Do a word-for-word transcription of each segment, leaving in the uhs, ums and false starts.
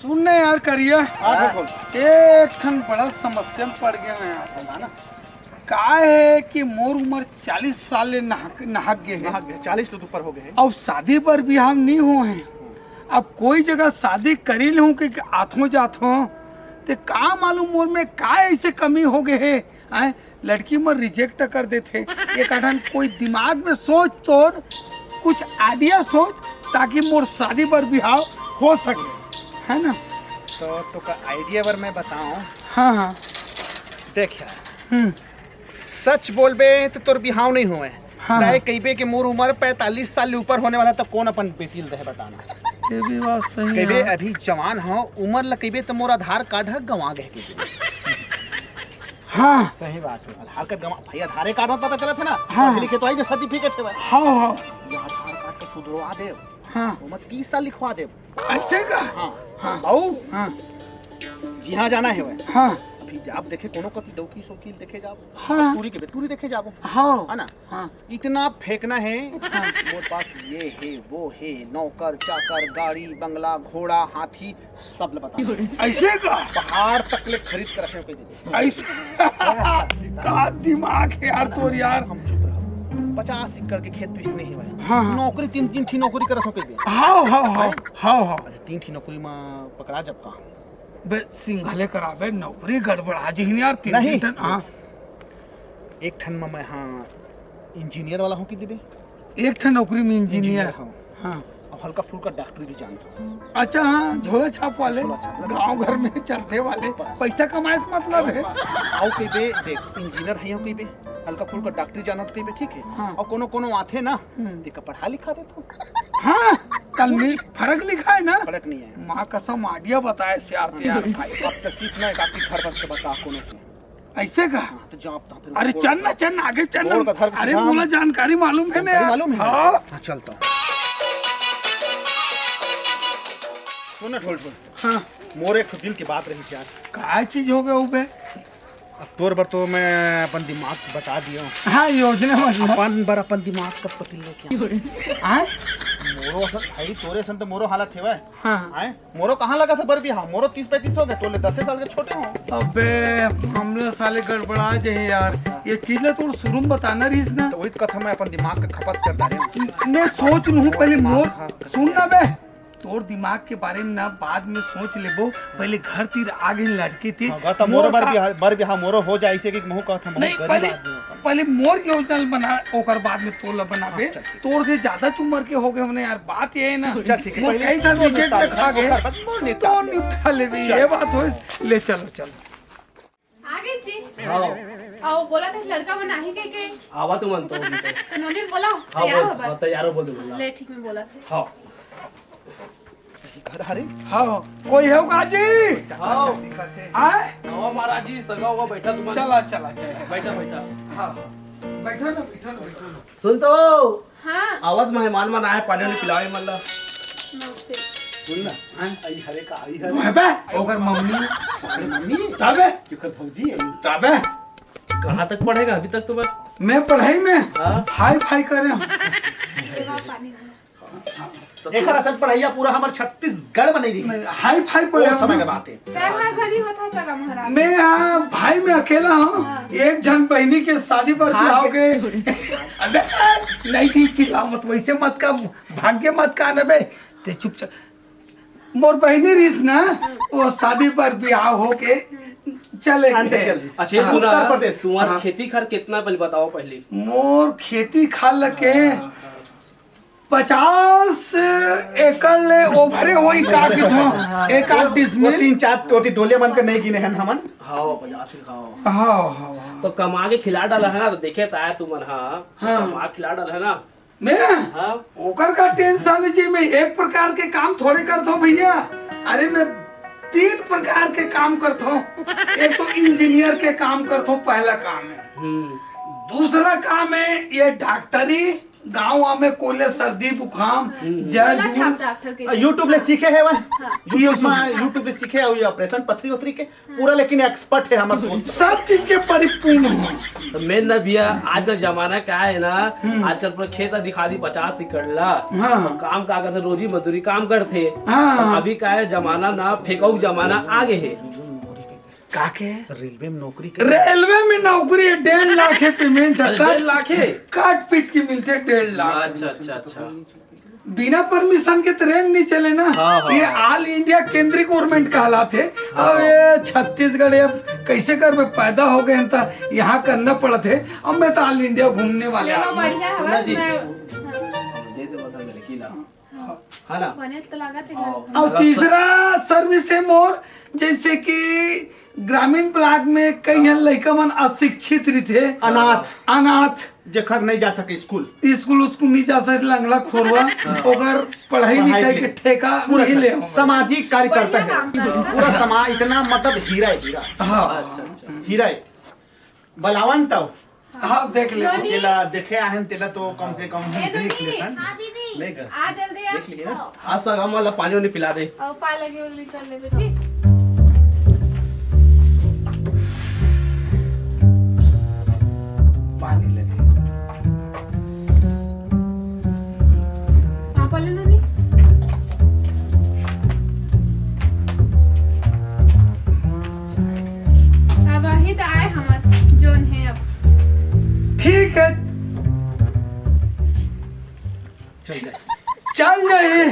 सुन ना यार करिया, हाँ, बोल, बोल। एक ठन बड़ा समस्या में पड़ गया मैं यार। बता ना। का है कि मोर उम्र चालीस साल ले नहक नहक गे है। नहक गे, चालीस तो ऊपर हो गए है। अब शादी बर बिहाव नहीं हो है। अब कोई जगह शादी करी लूँ कि आथों जाथों, ते का मालूम मोर में का ऐसे कमी हो गए है। हैं? लड़की मन रिजेक्ट कर देथे। एक आधन कोई दिमाग में सोच तोर, कुछ आइडिया सोच, ताकि मोर शादी बर बिहाव हो सके, है ना? तो तोका आइडिया बर मैं बताऊं। हाँ, हाँ। देख यार, हम्म। सच बोलबे तो तोर बिहाव नहीं होए। हाँ, तय हाँ। कहिबे कि मोर उम्र पैंतालीस साल ले ऊपर होने वाला, तो कौन अपन बेटी ल दे बताना? ये भी बात सही कहिबे है। अभी जवान हो, उम्र ल कहिबे तो मोर आधार कार्ड ह गंवा गए कहिबे। हाँ। सही बात है। आधार कार्ड गंवा, भाई, आधार कार्ड में पता चलत है ना? हाँ। पढ़े लिखे तो आई ना, सर्टिफिकेट है भाई। हाँ, हाँ। ये आधार कार्ड को सुधरवा दे। हाँ। वो मत तीस साल लिखवा दे। ऐसे का? हाँ। हाँ। आओ। हाँ। जी हाँ, जाना है भाई। हाँ। अभी आप देखे कोनो कति डौकी सौकी देखे जाओ। हाँ। टूरी के बे, टूरी देखे जाओ। हाँ। है ना? हाँ। इतना फेंकना है, हाँ। मोर पास ये है, वो है, नौकर, चाकर, गाड़ी, बंगला, घोड़ा, हाथी, सब ल बता। ऐसे का? पहाड़ तक ले खरीद कर रखे हो कह दीजिए। ऐसे? का दिमाग है यार तोर यार। हम चुप रहो। पचास एकड़ के खेत तो इसने ही भाई। हाँ, हाँ। नौकरी तीन, तीन ठी नौकरी कर रखे हो कह दे। हाँ, हाँ, हाँ, हाँ? हाँ, हाँ। अरे तीन ठी नौकरी में पकड़ा जब का। बे, सिंघले कराबे, नौकरी गड़बड़ा जिहिन यार, तीन, नहीं। तीन ठन, हाँ। एक ठन में मैं, हाँ, इंजीनियर वाला हूँ कि दीदी? एक ठन नौकरी में इंजीनियर। इंजीनियर हूँ। हाँ। और हल्का फुल्का डॉक्टरी भी जानता हूँ। अच्छा, हाँ, झोला छाप वाले, झोला छाप वाले। गाँव घर में चलते वाले, बस। पैसा कमाए से मतलब है। आओ के बे, देख, इंजीनियर है, कही बे, हल्का फुल्का डॉक्टरी जानत कही बे, ठीक है? हाँ। और कोनो, कोनो आथे ना, हम्म। तेका पढ़ा लिखा देता हूँ। हाँ, कल में फर्क लिखा है ना? फर्क नहीं है। माँ कसम, आइडिया बताए से यार, ते यार भाई। अब तो सीख ना, एक आपकी घर बस के बता कोनो को। ऐसे का? हाँ, तो जाओ, आप तो फिर अरे बोल। चल ना, चल ना, आगे चल ना। बोल का धर के अरे सीधा बोला, हम जानकारी मालूम है ना जानकारी यार। मालूम है? हाँ। हाँ, चलता हूँ। सुन ना, ढोल ढोल। हाँ। मोर एक ठो दिल की बात रही यार। का चीज हो गया उबे? अब तोर बर तो मैं अपन दिमाग बता दियो। हाँ, योजना मतलब। अपन बर अपन दिमाग कब पतिल लेके आए? हाँ? मोरो असन, भाई, तोरे असन तो मोरो हालत है भाई। हाँ। आए? मोरो कहाँ लगा था बर भी? हाँ, मोरो तीस पैंतीस हो गए, तोले दसे साल के छोटे हो। अबे, हमले साले गड़बड़ा जाए यार। ये चीज ला तो शुरू में बताना रहीस ना। तो वही कथा मैं अपन दिमाग का खपत कर डाले। मैं सोच लूँ पहले मोर, हाँ। सुन ना बे, तोर दिमाग के बारे में ना बाद में सोच लेबो, पहले घर तीर आगे लड़की तीर। हाँ, गा तो मोर मोर बर का भी, बर भी, हाँ, मोरो हो जाए इसे कि महू कहत हम नहीं, गरीब पहले, आदमी हो। पहले मोर योजना ल बना, ओकर बाद में तोर ला बनाबे। हाँ, चल, ठीक। तोर से ज्यादा उम्र के हो गए होने यार, बात ये है ना। चल, ठीक है, वो पहले कई साल तोर रिजेक्ट निपटा रखा ले, गए। ओकर बाद मोर निपटा तो ले। निपटा लेबे, चल। ये बात होइस। ले चलो, चलो। आ गए जी। हाँ। आओ, बोला था लड़का मन आही के, के? आवा तुमन तो अभी तो। तो नोनी बोला, हाँ, तैयार बोल, हो बस। हाँ, तैयार हो, बोल दे, बोला। ले, ठीक में बोला था। हाँ। घर हरे? हाँ, कोई है का जी? हाँ। आए? हाँ, महाराज जी, सगा हुआ बैठा तुमन। चला, चला, चला। बैठा, बैठा। हाँ, हाँ। बैठो ना, बैठो ना, बैठो ना। सुन तो। हाँ। आवत मेहमान मन आए, पानी वानी पिलावे मन ला। नमस्ते। सुन ना, हाँ? आई हरे का, आई हरे। मैं बे, ओकर मम्मी। अरे मम्मी। तबे। क्यों कर भौजी है? तबे। कहाँ तक पढ़ेगा अभी तक तो बस? मैं पढ़ाई में हाँ? हाई फाई करे हूँ। सेवा पानी में। एकर असल पढ़ाइया पूरा हमर छत्तीसगढ़ में नहीं रही। मैं हाई फाई पढ़े वो हूँ। समय के बात है। तय हाय भरी होता चला महाराज। मैं यहाँ भाई में अकेला हूँ। हाँ। एक जन बहनी के शादी पर हाँ, बिहाव के। अबे, नहीं थी, चिल्ला मत, वैसे मत का, भाग्य मत का न बे। ते चुपचाप। मोर बहनी रहीस ना, वो शादी पर बिहाव होके चले अंदर गए। चल दी। अच्छा, ये हाँ। सुना, उत्तर प्रदेश। तुम्हार हाँ। खेती खार कितना पहले बताओ पहले। मोर खेती खार लगे हाँ, हाँ। पचास एकड़ ले ओभरे होई का कि थो, एक आध वो, वो डिसमिल। तीन चार टोटी डोले मन के नहीं गिने हन हमन। हाँ, पचास ही खाओ। हाँ, हाँ, हाँ। तो कमा के खिला डाला है ना, तो देखे तो आया तुमन, हाँ। हाँ। कमा के खिला डाला है ना। मैं? हाँ। ओकर का टेंशन है जी, मैं एक प्रकार के काम थोड़े करत हूँ भैया। अरे मैं तीन प्रकार के काम करत हूँ। एक तो इंजीनियर के काम करत हूँ, पहला काम है। हम्म। दूसरा काम है ये डॉक्टरी, गाँव में कोई ले सर्दी बुखाम, हम्म। जर बोला दूर। छाप डॉक्टर के। YouTube ले सीखे हे वह। हाँ। YouTube में, YouTube ले सीखे हे, ये ऑपरेशन पथरी उथरी के पूरा, लेकिन एक्सपर्ट हे हमर दोस्त। सब चीज के परिपूर्ण हो। तो मेन ना भैया, आज का जमाना का है ना, हम्म। आजकल पूरा खेत दिखा दी पचास एकड़ ला। हाँ। काम का करथे, रोजी मजदूरी काम करथे। हाँ। अभी का है जमाना ना, फेंकऊ जमाना आ गए है। का के? रेलवे में नौकरी के। रेलवे में नौकरी हे, डेढ़ लाख हे पेमेंट हे। अच्छा, डेढ़ लाख हे? काट पीट के मिलथे डेढ़ लाख। अच्छा, अच्छा, अच्छा। बिना परमिशन के ट्रेन नहीं चले ना। हाँ, हाँ, ये हाँ। ऑल इंडिया केंद्रीय गवर्नमेंट कहलाथे। हाँ। अब ये छत्तीसगढ़, अब कैसे करबे, पैदा हो गए हैं तो यहाँ करना पड़त हे। अब मैं तो ऑल इंडिया घूमने वाले चलो, आदमी। बढ़िया है, सुना बस जी। मैं, हाँ। दे दे बस लड़की ला। हाँ। है ना? बने तो लागत हे। हाँ। और और तीसरा सर्विस हे मोर, जैसे कि ग्रामीण ब्लॉक में कई झन लइका मन अशिक्षित रहिथे, अनाथ। अनाथ। जेकर नहीं जा सके स्कूल। स्कूल उसकूल नहीं जा सके, लंगड़ा खोरवा, हाँ। ओकर पढ़ाई पढ़ाई लिखाई के के ठेका पूरा नहीं ले खर्च। हम। सामाजिक कार्यकर्ता बढ़िया हे। काम कर रहे हो। पूरा समाज इतना मतलब हीरा हे, हीरा। हाँ। अच्छा, अच्छा। हीरा हे। बलावन तव। हाँ, देख ले। नोनी। जेला देखे आहन, तेला तो कम से कम हम ए, देख नोनी। लेतन। हाँ, दीदी। नहीं कर। आ, जल्दी आ। देख लिए ना? आज तक हम वाला पानी वानी पिला दे। और पा लगे उगली कर लेबे, ठीक? पानी लगे। पापा ले नोनी। अब अही तो आए हमर जोन हे अब। ठीक हे। चल जाए। चल जाए।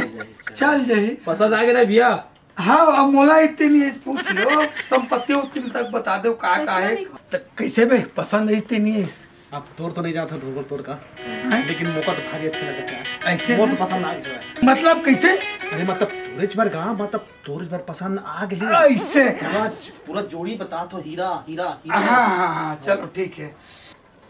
चल जाए। पसंद आ गया ना भैया? हाँ, अब मोला इतने नहीं हे, पूछ लो, संपत्ति उतनी तक बता दो, का, का हे? तो कैसे बे, पसंद इतने नहीं हे? अब तोर तो नहीं जाता ढोंगर तोर का, हैं? लेकिन मोका तो भारी अच्छा लगा यार। ऐसे मोर ना? तो पसंद आ गया। मतलब कैसे? अरे मतलब तोरेच बर गा, मतलब तोरेच बर पसंद आ गई। ऐसे का? पूरा, पूरा जोड़ी बता तो हीरा, हीरा, हीरा। हाँ, हाँ, हाँ, चलो ठीक हे।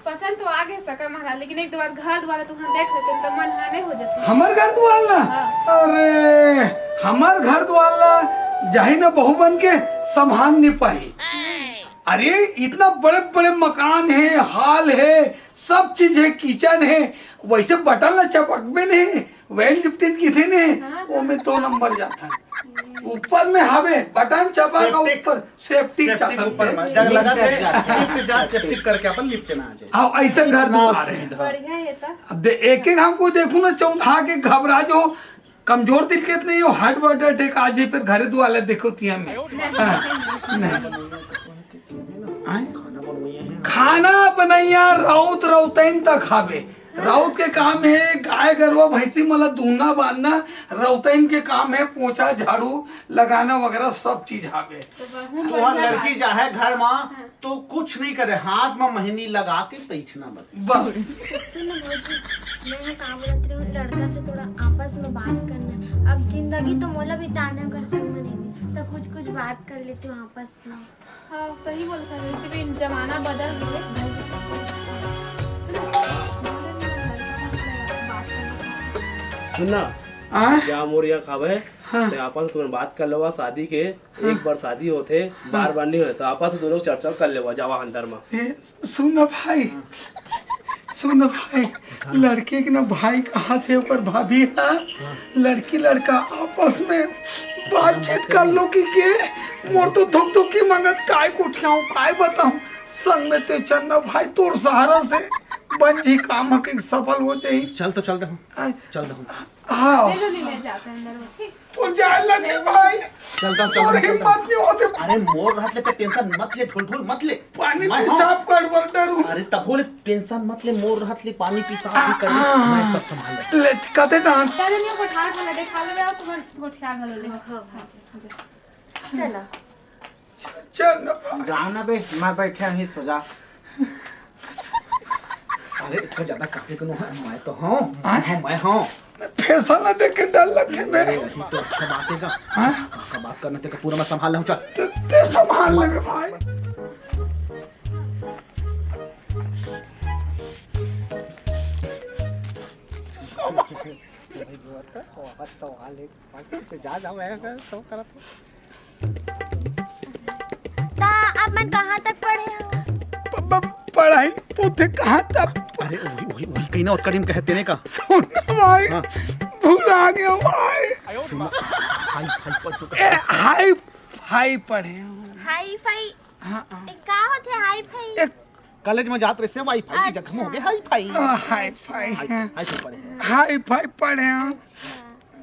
पसंद तो आ गए सका महाराज, लेकिन एक दो बार घर दुआर तुमन देख लेते तो मन हाने हो जाते। हमर घर दुआर ला? हाँ। अरे, हमर घर दुआर ला जाही ना बहू बन के संभाल नहीं पाही। अरे, इतना बड़े बड़े मकान हे, हॉल हे, सब चीज हे, किचन हे, वैसे बटन ला चपकबे नहीं, वेट लिफ्टिंग किथे ने, हाँ, हाँ। ओमे दो नंबर जाता हे। ऊपर में हवे, बटन चपा का सेप्टिक। ऊपर, सेप्टिक सेप्टिक जाता ऊपर हे। में, जग लगा थे, लिफ्ट जा, सेप्टिक करके अपन लिफ्ट ना आ जाए। हाँ, ऐसे घर ना दुआर हे। सुविधा। बढ़िया हे तो। अब दे, एक एक हमको देखो ना, चौंधा के घबरा जो, कमजोर दिल के नहीं हो, हार्ट वार्ट अटैक आ जाए, फिर घर दुआर ला देखो तिया में। हाँ, नहीं। आय? खाना बनैया रउत रउतैन तक खाबे। रउत के काम हे गाय गरुवा भैंसी मन ला दूहना बांधना, रउतैन के काम हे पोछा झाड़ू लगाना वगैरह सब चीज हाबे। तो बहुत तुहार बढ़िया लड़की बात। जाहे घर मा हाँ। तो कुछ नहीं करे, हाथ मा मेहंदी लगा के बैठना बस। बस। सुन ना भौजी, मैं ये का बोलत रही हूँ, लड़का से थोड़ा आपस में बात करना। अब जिंदगी तो मोला बिताना है ओकर संग में दीदी, तो कुछ कुछ बात कर लेती हूँ आपस में। हाँ, सही बोलत हवे, वैसे भी जमाना बदल गए। सुन ना, आ? क्या मोर यहाँ खावे? हाँ। ते आपस में तुमन बात कर लेवा शादी के, हाँ। एक बार शादी होथे, हाँ। बार बार नहीं होय, तो आपस में दोनों चर्चा कर लेवा, जावा अंदर में। ए, सुन ना भाई, सुन ना भाई, लड़की के ना भाई कहाथे ओकर भाभी हा, लड़की लड़का आपस में बातचीत कर लो कि के मोर तो धुकधुकी मंगत, काय गोठियाऊं, काय बताऊं, संग में ते चल ना भाई, तोर सहारा से बन जी काम ह कि सफल हो जाही। चल तो चल दे हूँ, आय। चल दे हूँ। हाँ। ले लो, ले, ले जाते हैं अंदर में, ठीक? तो जाए लगे भाई। चलता हूँ, चलता हूँ, और चलता हूँ। हिम्मत नहीं होते। अरे मोर रहत ले तो टेंशन मत ले, ढोल ढोल मत ले। पानी मैं हूँ। पेशाब कर बर डर हूँ। अरे तभो ले टेंशन मत ले, मोर रहत ले पानी पेशाब भी कर ले, हाँ। मैं सब संभाल ले। ले, कते कहाँ? दादा नहीं, गोठियार वाला देखा ले, आओ, तुम्हारे गोठियार वाला ले। हाँ, हाँ, हाँ। चला। चल ना। जाओ ना बे, मैं बैठे ही सो जा। अरे, इतना ज्यादा काहे को है? मैं तो हूँ। हाँ? हाँ, मैं हूँ। फैसला देख के डर लगथे बे। अरे, अभी तो अच्छा बात है का? हाँ? का, का बात करना तेरे को पूरा मैं संभाल लूँ, चल। ते, ते संभाल ले बे भाई। संभाल। जा, जा, मैं कर, सब करत हूँ। ता आप मन कहाँ तक पढ़े हो? प-, प-, पढ़ाई, होथे कहाँ तब? अरे, वही, वही, वही कहीं ना, ओतका दिन कहे तेने का। सुन ना भाई, हाँ। भुला गया भाई। सुन ना, हाई, हाई पढ़ चुका। ए, हाई, हाई पढ़े हूँ। Hi fi? हाँ, हाँ। ए, का होथे हाई फाई? ए, कॉलेज में जात रहिसे, वाई फाई की जगह में हो गए हाई फाई। हाँ, hi fi. High, hi fi पढ़े हूँ। हाई फाई पढ़े हूँ। हाँ।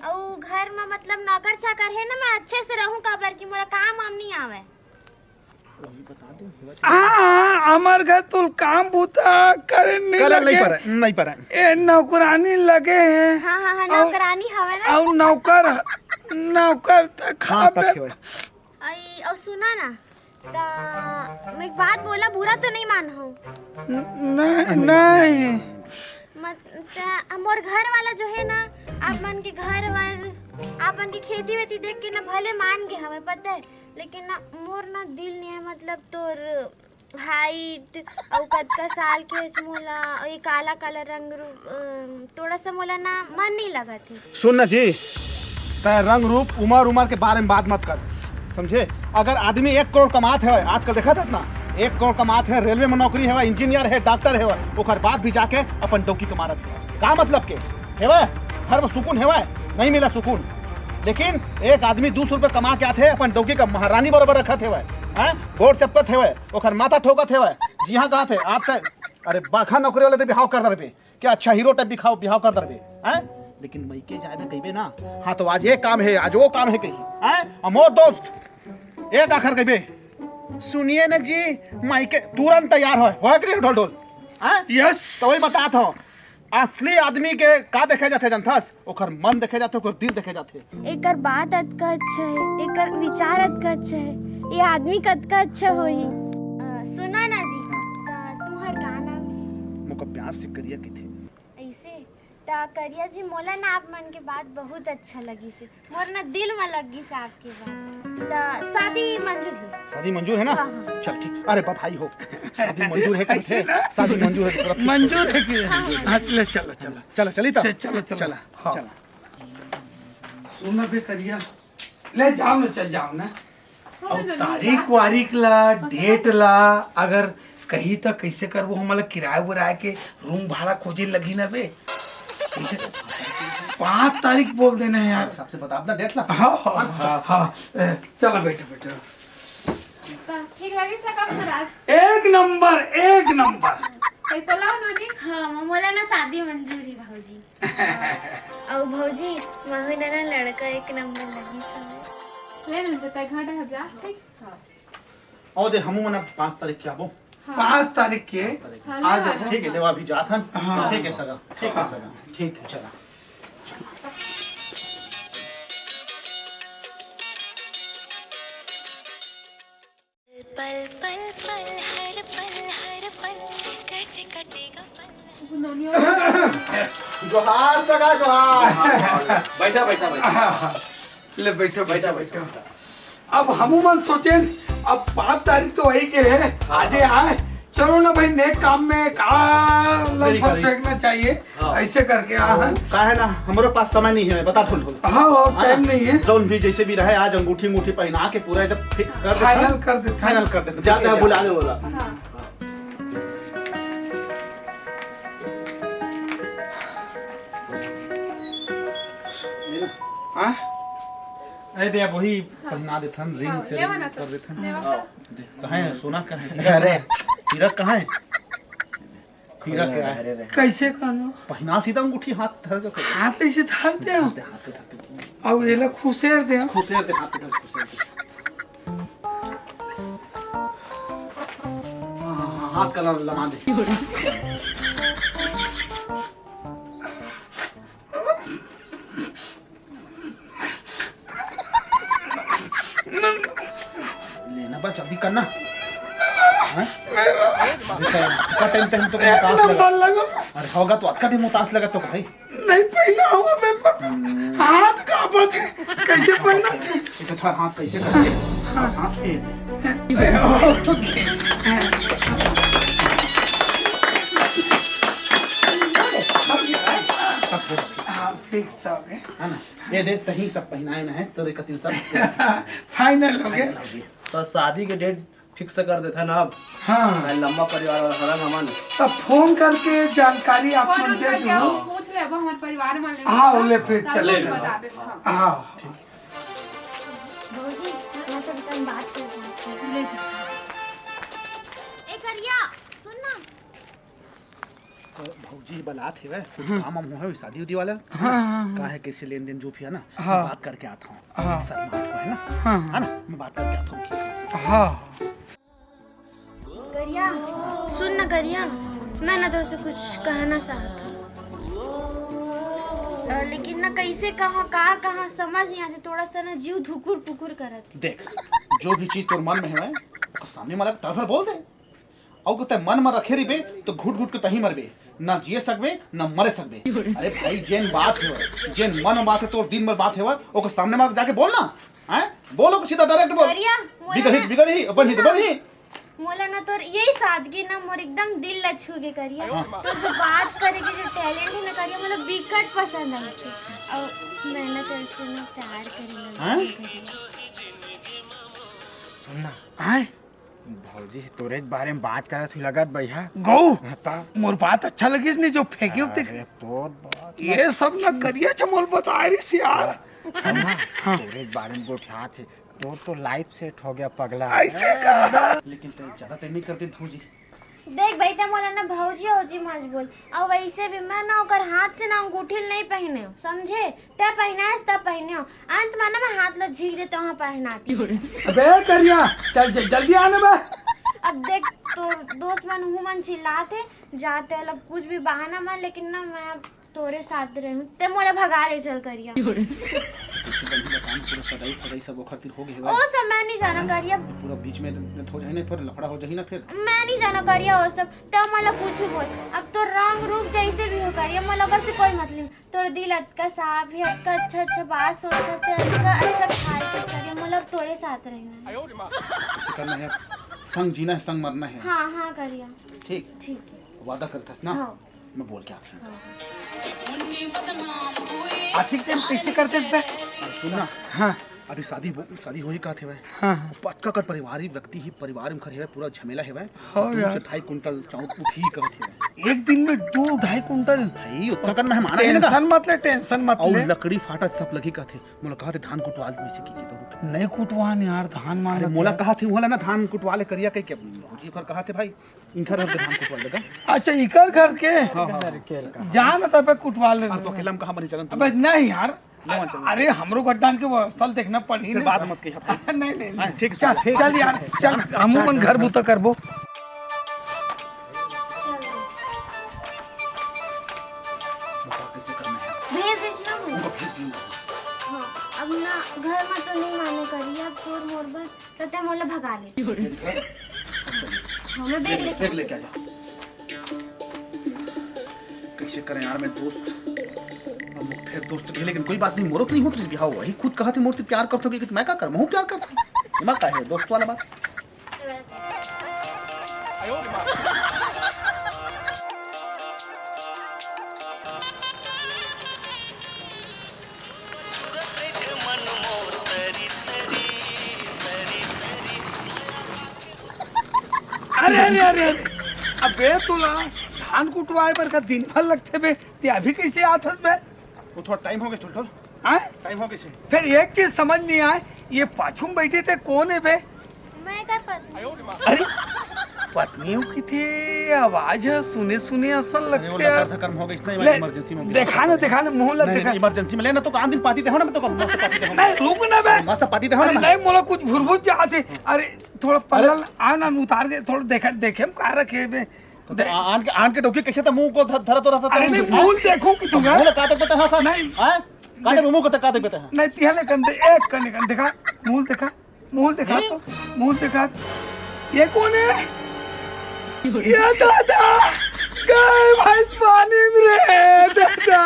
अउ घर में मतलब नौकर चाकर हे ना, मैं अच्छे से रहूँ, काबर कि मोला काम वाम नहीं आवे। हाँ, हाँ, हमर घर तुल काम बूता करे नहीं करे नहीं लगे। पड़े, नहीं पड़े। ए, नौकरानी लगे हैं। हाँ, हाँ, हाँ, अउ, नौकरानी हवे ना। अउ नौकर, नौकर तक हाँ, हवे। तक हवे। अई, अउ सुना ना, त मैं एक बात बोला, बुरा तो नहीं मान हो? न-, नहीं, नहीं। मत, त मोर घर वाला जो है ना, आप मन के घर वर, आप मन के खेती वेती देख के ना भले मान गे हवे, पता है, लेकिन ना मोर ना दिल नहीं है, मतलब तोर हाइट अउ कतका साल के हस मोला, अउ ये काला काला रंग रूप, अम, थोड़ा सा मोला ना मन नहीं लगत है। सुन ना जी, तै रंग रूप, उमर, उमर के बारे में बात मत कर, समझे? अगर आदमी एक करोड़ कमात है, आजकल देखत हस ना, एक करोड़ कमात है, रेलवे में नौकरी है, इंजीनियर है, डॉक्टर है, ओकर बाद भी जाके अपन डौकी के मारत है। का मतलब के? हेवय, घर में सुकून हेवय, नहीं मिला सुकून। लेकिन एक आदमी दू सौ रुपये कमा के आथे, अपन डौकी का महारानी बराबर रखत हेवय, हैं? गोड़ चपकत हेवय, ओकर माथा ठोकत हेवय, जिहाँ कहत हे, आप से, अरे, बड़का नौकरी वाले तो बिहाव कर दरबे, क्या अच्छा हीरो टाइप बिहाव, बिहाव कर दरबे, हैं? लेकिन मइके जाए में कहिबे ना, हाँ, तो आज ये काम है, आज वो काम है कही, हैं? अउ मोर दोस्त, एक आखर कहिबे, सुनिए ना जी, मइके तुरंत तैयार होय, होय कि नहीं ढोल ढोल, हैं? यस। तो वही बतात हो, असली आदमी के का देखे जाथे जानथस? ओकर मन देखे जाथे, ओकर दिल देखे जाथे। एकर बात अतका अच्छा है, एकर विचार अतका अच्छा है, ये आदमी कतका अच्छा होही। अ, सुना ना जी, त तुहर का नाम है? मोका प्यार से करिया किथे। ऐसे? त करिया जी, मोला ना आप मन के बात बहुत अच्छा लगिस हे। मोर ना दिल में लग गिस आपके बात। त शादी मंजूर है। शादी मंजूर है ना? हाँ, हाँ। चल ठीक। अरे बधाई हो। शादी मंजूर है, कैसे? शादी मंजूर है तो तुरंत मंजूर है कि? हाँ, हाँ। हाँ, ले चलो, चलो। चलो, चली तो? चल, चलो, चलो। चला, हाँ। चला। सुन ना बे करिया, ले जाओ ना, चल जाओ ना। हाँ, अब तारीख वारीख ला, डेट ला, अगर कही त कैसे करबो? हमला किराया उराया के रूम भाड़ा खोजे लगही ना बे। कैसे? पाँच तारीख बोल देना है यार। सबसे बता अपना डेट ला। हाँ, हाँ, हाँ, हाँ। ए, चला बैठो, बैठो। का ठीक लगिस हे का महाराज? एक नंबर, एक नंबर। कैसे ला नोनी? हाँ, मोला ना शादी मंजूर ही भौजी। अउ भौजी, महू ला ना लड़का एक नंबर लगिस हवे। ले नंदू, तै घर डहर जा, ठीक? हाँ। अउ दे, हमू मन अब पाँच तारीख के आबो। हाँ। पाँच तारीख के? हाँ, आ ले जाओ। आ। ठीक है, देवा अभी जात हन। हाँ। ठीक है सगा, ठीक है सगा, ठीक है, चला। पल पल पल, हर पल हर पल, कैसे कटेगा पल? जोहार सगा, जोहार। बैठा, बैठा, बैठा। ले बैठो, बैठा, बैठो, बैठा, बैठो। बैठा। अब हमू मन सोचेन, अब पाँच तारीख तो वही के है, हाँ। आजे आए, चलो ना भाई, नेक काम में का लंग फर फेंकना चाहिए। हाँ। ऐसे करके आ, हाँ। का है ना, हमरो पास समय नहीं है, बता ठुल ठुल। हाँ, हाँ, हाँ। टाइम नहीं है। जौन भी जैसे भी रहे, आज अंगूठी अंगूठी पहना के पूरा एकदम फिक्स कर देता। फाइनल कर देता। फाइनल कर देता। जाता है, बुला ले बोला। हाँ। हाँ? अरे दे, अब वही पहना देथन, रिंग हाँ, से लेवा ना कर देथन। लेवा हाँ। कर। दे, कहाँ है सोना, कहाँ है? अरे। हीरा कहाँ है? हीरा क्या है? अरे रे। कैसे कहनो? पहिना सीधा अंगूठी हाथ धर के कर। हाथ ऐसे धर दे। हाथ पे धर के। अब ये ला खुसेर दे। खुसेर दे, हाथ पे धर, खुसेर दे। हाँ, हाँ, हाँ, हाथ का ला-, लमा दे। लेना बा, जल्दी करना। हाँ? अभी तो अतका टाइम तक तो कोई उतास लगा। अरे होगा तो अतका टाइम उतास लगा तो भाई। नहीं पहना हुआ मैं प-, हाथ कांपत है। कैसे पहना? ये तो था हाथ कैसे करते? हाथ से। सब हो गया। हाँ, फिक्स हो गए। है ना? ये देख, तहीं सब पहनाए ना है, तोरे कतिल सब। फाइनल हो गया। फाइनल हो गया। तो शादी के डेट फिक्स कर देथे ना अब। हाँ। मैं लंबा परिवार वाला हरंग हमन। तब फोन करके जानकारी आप फोन मन दे करके दो। आप पूछ लेबो हमर परिवार मन ले। हाँ, ओले फिर सब चले कुछ जाओ। बता दे, हाँ। हाँ। भौजी, मैं तो तुम बात कर सकती हूँ। ले जा। ए करिया, सुन ना। तो भौजी बलात हेवय, कुछ हाँ। काम वाम होहे, शादी उदी वाला। हाँ, हाँ, हाँ। का हे, कैसे लेन देन जो भी है ना, हाँ। मैं बात करके आता हूँ। हाँ। शर्मात हो है ना? हाँ, हाँ। है ना? मैं बात करके आता हूँ। हाँ। करिया, सुन ना करिया, मैं ना तोर से कुछ कहना चाहत हूँ। अ, लेकिन ना कैसे कहा, का कहा, समझ नहीं आते, थोड़ा सा ना जीव धुकुर पुकुर करत। देख, जो भी चीज तोर मन में है, ओकर सामने वाला के तरफ बोल दे। अउ तैं मन म रखे रहिबे, तो घुट घुट के तहीं मरबे, ना जिए सकबे, ना मरे सकबे। अरे भाई, जेन बात हेवय, जेन मन म बात हे, तोर दिल म बात हेवय, ओकर सामने म जाके बोल ना, हैं? बोल ओकर सीधा, डायरेक्ट बोल। करिया, मोला बिगड़ही, ना बिगड़ही, बनही तो सुन ना। बनही। मोला ना तोर यही सादगी ना मोर एकदम दिल ला छू गे करिया। हाँ। तोर जो बात करे के जो टैलेंट हे ना करिया, मोला बिकट पसंद आथे। अउ मैं ना तोर से ना प्यार करे हाँ? लगी करिया। सुन ना। हैं? भौजी तोरे बारे में बात करत हुई लगत भैया। गौ, हाँ, ता? मोर बात अच्छा लगिस नहीं जो फेंके होते। अरे, तोर बात ये सब ना करिया चमोल बताए रहिस यार। हाँ, हाँ। तोरे बारे में गोठियात हे, तोर तो लाइफ सेट हो गया पगला। ऐसे का? लेकिन तैं ज्यादा तैं नहीं करती भौजी। देख भाई, तैं मोला ना भौजी औजी मत बोल। अउ वैसे भी मैं ना ओकर हाथ से ना अंगूठी नहीं पहने हो, समझे? तैं पहिनाएस, तब पहिने हो। अंत में ना मैं हाथ ला झीक देते वहाँ पहिनाती। अबे करिया, चल, चल, जल्दी आने बे। अब देख, तोर दोस्त मन उहू मन चिल्लात हे, जाते अलग कुछ भी बहाना मन, लेकिन ना मैं अब तोरे साथ रहूं। तैं मोला भगा ले चल करिया। पीछे बंदी का काम पूरा सगाई फगाई सब ओखर तीर हो गए ओ हेवय। सब मैं नहीं जाना करिया। पूरा बीच में हो जाए ना, फिर लफड़ा हो जाही ना फिर। मैं नहीं जाना करिया वो सब। तैं मोला कुछ बोल, अब तो रंग रूप जैसे भी हो करिया, मोला ओकर से कोई मतलब नहीं। तोर दिल अतका साफ हे, अतका अच्छा अच्छा बात सोचत हे, अतका अच्छा ख्याल करत हे, मोला अब तोरे साथ रहना हे। ऐसे करना है, संग जीना है, संग मरना है। हाँ, हाँ, करिया। ठीक? ठीक है। वादा करथस ना? हाँ। मैं बोल के आथी। हाँ। आखिर तें कैसे करते बे? अरे सुन ना। हाँ। अभी शादी हो, शादी होही कहत हे भाई। हाँ, हाँ। पक्का कर परिवार ही व्यक्ति ही, परिवार में खर हेवय, पूरा झमेला हेवय। हाँ दू यार। से ढाई कुंटल चाउर उठही कहत हेवय। एक दिन में दू ढाई कुंटल? भाई, उतना कन मेहमान आही ना। टेंशन मत ले, टेंशन मत अउ ले। लकड़ी फाटा सब लगही कहत हे। मोला कहत हे धान कुटवा ले, वैसे की चीज तो। नहीं कुटवान यार, धान मान अरे, मोला कहत हे, उहाँ ला ना धान कुटवा ले करिया कहिके। भौजी ओकर कहत हे भाई, इनकर घर के धान कुटवा ले गा। अच्छा, इकर घर के? हाँ, हाँ, हाँ। जान तबे कुटवा ले। अरे, तो अकेला में कहाँ बनी चलन? अबे, नहीं यार। ले, वहाँ चल। अरे, हमरो गड्ढान के व्यवस्था देखना पड़ी फिर ना। बाद मत कहिए। नहीं, नहीं, हाँ, नहीं। ठीक है, चल, चल, चल यार, चल, चल, हमू मन घर बूता करबो। बता कैसे करना है। भेज दीजिए ना मुझे। उनको भेज दूंगा। हाँ, अब ना घर में तो नहीं माने करी, अब तोर मोर बस तो तैं मोला भगा ले। हाँ, मैं बैग लेके बैग लेके आ जा। कैसे करें यार, मैं दोस्त, अब फिर दोस्त के, लेकिन कोई बात नहीं, मोरो तो नहीं होत रिस बिहाव, वही खुद कहत हे मोर से प्यार करत होगे, कि मैं का कर, महू प्यार करत हूँ। दिमाग का है दोस्त वाला बात। अरे, अरे, अरे, अरे, अबे तोला धान कुटवाए बर का दिन भर लगथे बे, ते अभी कैसे आत हस बे? वो थोड़ा टाइम हो गया, चल, चल। हाँ? टाइम हो गया से। फिर एक चीज समझ नहीं आए, ये पाछू में बैठे थे, कौन है बे? मैं एकर पत्नी। अरे, पत्नियों की थी आवाज है, सुने सुने असल अरे, वो लगते लकर यार। धकर में हो गया, इसने ले, इमरजेंसी में हो गया। देखा ना, देखा ना, मुंह लग नहीं, देखा। नहीं, इमरजेंसी में लेना तो काम दिन पार्टी दे हो ना, मैं तो कम मस्त पार्टी दे हो ना। नहीं, रुक ना बे। मस्त पार्टी दे हो अरे, ना। नहीं, मोला कुछ भुरभुर जाते। अरे, थोड़ा पल्ला अरे। आन, आन उतार के, थोड़ा देखा, देखे हम कहाँ रखे बे। तो दे- आ-, आन के, आन के डोकी कैसे तो मुंह को ध-, धरा तो रहता अरे, था। नहीं, हाँ? मुंह देखो कि तुम, मुंह हाँ? का तक पता है, हाँ? नहीं। हाँ? का तक मुंह को तक का तक पता है? नहीं, तिहले कंधे, एक कने कंधे का, मुंह देखा। मुंह देखा नहीं। तो, मुंह देखा। ये कौन है? ये दादा, गाय भैंस पानी में रे दादा।